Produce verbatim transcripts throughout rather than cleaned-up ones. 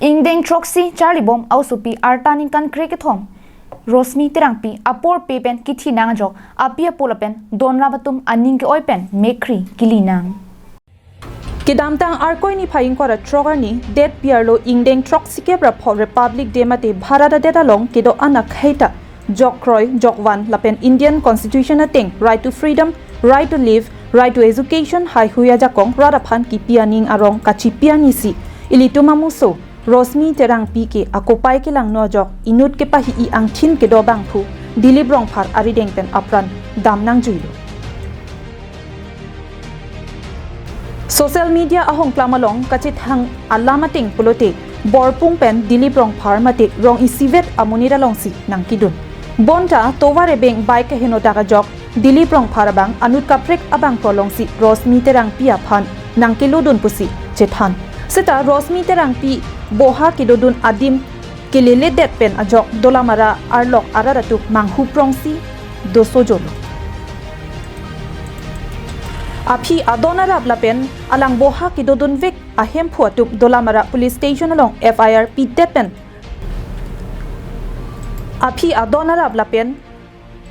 Ingdeng throksi charlibom aosopi arta ningkan krekethom Rosmi Terangpi apor pe pen kithi nang ajok api apo lapen donrap atum aning ke-oi pen mekkri kili nang. Kedamtang Arkoi niphai ingkoi ra throk arni, det pi arlo ingdeng throksikep ra pho Republic Day mate Bharat adet along kedo-an akhei ta jokkroi jokvan lapen Indian Constitution ateng right to freedom, right to life, right to education haihui ajakong rat aphan kipi aning arong kachipi anisi ilitum amuso Rosmi Terangpi ke akopai kelangno ajok inut kepahi-i angthin kedo abangphu Dilip Rongphar arideng pen apran dam nangjuilo. Social media ahongklam along kachethang alam ateng pulote Borpung pen Dilip Rongphar mate rong isivet amonit alongsi nangkidun. Bonta tovar ebeng bike kahenodak ajok Dilip Rongphar abang anut kaprek abangphu alongsi Rosmi Terangpi aphan nangkelodun pusi chethan. Seta Rosmi Terangpi boha kedodun adim keleledet pen ajok Dolamara arlok arat atum manghuprongsi dosojolo. Aphi adon arap lapen alang boha kedodunvek ahemphu atum Dolamara Police Station along F I R pidet pen aphi adon arap lapen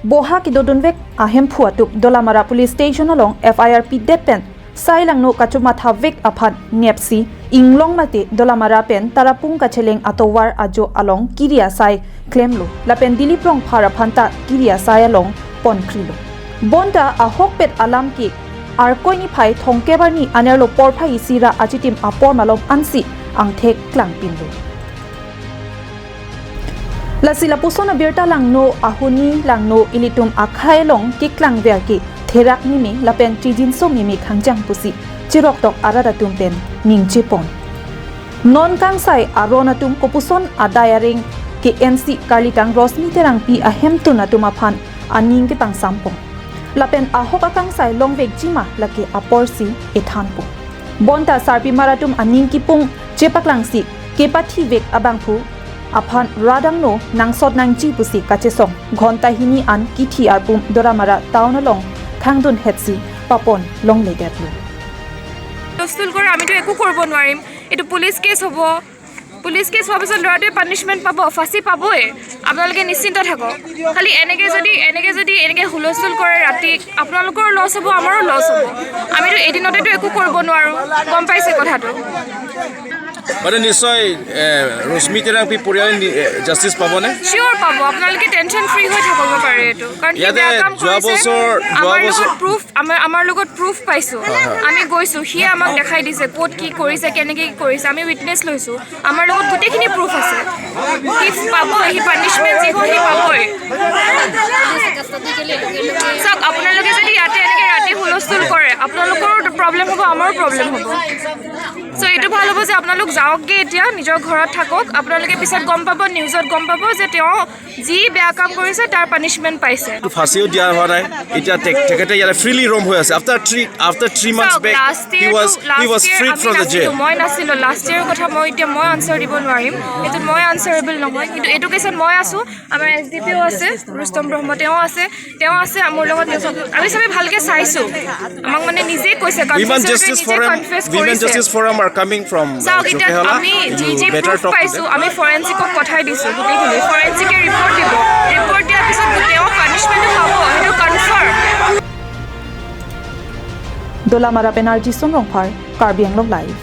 boha kedodunvek ahemphu atum Dolamara Police Station along F I R pidet pen sai langno kachomathavek aphan nepsi inglong mate Dolamara pen Tarapung kacheleng atovar ajo along kiri asai klemlo lapen Dilip Rongphar aphan ta kiri asai along ponkrilo. Bonta ahokpet alam ke Arkoi niphai thomkep arni anerlo porphai isi ra achitim apor malom ansi angthek klangpinlo. Lasi lapuson abirta langno ahuni langno ilitum akhei along keklangver ke therak meme lapen chijinso meme khangjang pusi chiroktok arat atum pen ningje pon. Non kangsai aron atum kopuson adai areng ke-ensi karlitang Rosmi Terangpi ahemtun atum aphan aning kepangsam pon. Lapen ahok akangsai longvekji ma lake aporsi ethan pon. Bonta sarpimar atum aning kipung chepaklangsi kepathivek abangphu aphan radangno nangsot nangji pusi kachesong ghonta hini an kithi arpum Dolamara town along khangdunhetsi papon longledetlo. হুলস্থুল কৰে, আমিতো একো কৰিব নোৱাৰিম। এইটো police case হ'ব। Police case হোৱাৰ পিছত ল'ৰাটোৱে পানিচমেণ্ট পাব, ফাঁচী পাবই। আপোনালোকে নিশ্চিন্ত থাকক। খালি এনেকে যদি, এনেকে যদি, এনেকে হুলস্থুল কৰে ৰাতি, আপোনালোকৰো লছ হ'ব, আমাৰো লছ হ'ব। আমিতো এদিনতেতো একো কৰিব নোৱাৰোঁ, গম পাইছে কথাটো। মানে নিশ্চয়, এ, ৰশ্মি তেৰাংপী পৰিয়ালে নি-, এ, জাষ্টিচ পাবনে? চিয়ৰ পাব, আপোনালোকে টেনশ্যন ফ্ৰী হৈ থাকিব পাৰে এইটো। কাৰণ সি ইয়াতে বেয়া কাম যোৱা কৰিছে। বছৰ, যোৱা আমাৰ বছৰ লগত প্ৰুফ, আমাৰ, আমাৰ লগত প্ৰুফ পাইছোঁ। হয়, হয়। আমি গৈছোঁ, সিয়ে আমাক দেখাই দিছে ক'ত কি কৰিছে, কেনেকে কি কৰিছে, আমি উইটনেছ লৈছোঁ। আমাৰ লগত গোটেইখিনি প্ৰুফ আছে। সি পাবই, সি পানিচমেণ্ট যি হয়, সি পাবই। চাওক, আপোনালোকে যদি ইয়াতে এনেকে ৰাতি হুলস্থুল কৰে, আপোনালোকৰো প্ৰব্লেম হ'ব, আমাৰো প্ৰব্লেম হ'ব। চ' এইটো ভাল হ'ব যে আপোনালোক যাওকগৈ এতিয়া, নিজৰ ঘৰত থাকক। আপোনালোকে পিছত গম পাব, নিউজত গম পাব যে তেওঁ যি বেয়া কাম কৰিছে, তাৰ পানিচমেণ্ট পাইছে। তো ফাঁচিও দিয়া হোৱা নাই। এতিয়া তে-, তেখেতে ইয়াতে ফ্ৰীলি ৰম হৈ আছে। After three, after three months চাওক, back, লাষ্ট he was, ইয়েৰটো, he last was year freed আমি from the নাছিলোঁ, jail. মই নাছিলোঁ। লাষ্ট ইয়েৰৰ কথা মই এতিয়া মই আনচাৰ দিব নোৱাৰিম, এইটোত মই আনচাৰেবল নহয়। কিন্তু এইটো কেছত মই আছোঁ, আমাৰ এছ ডি পিও আছে, ৰুস্তম ব্ৰহ্ম তেওঁ আছে, তেওঁ আছে মোৰ লগত। আমি চবে ভালকে চাইছোঁ, আমাক মানে নিজে কৈছে, Women কনফেছৰ Justice নিজে Forum, কনফেছ Women কৰিছে। Justice Forum are coming from, uh, চাওক, এতিয়া Chokihola. আমি যি You যি better প্ৰুফ talk to পাইছোঁ, them. আমি ফৰেনচিকক পঠাই দিছোঁ গোটেইখিনি। ফৰেনচিকে ৰিপৰ্ট দিব, ৰিপৰ্ট দিয়াৰ পিছত তেওঁ পানিচমেণ্টটো পাব, সেইটো confirm. Dolamara pen R J Sum Rongphar, Karbi Anglong Live.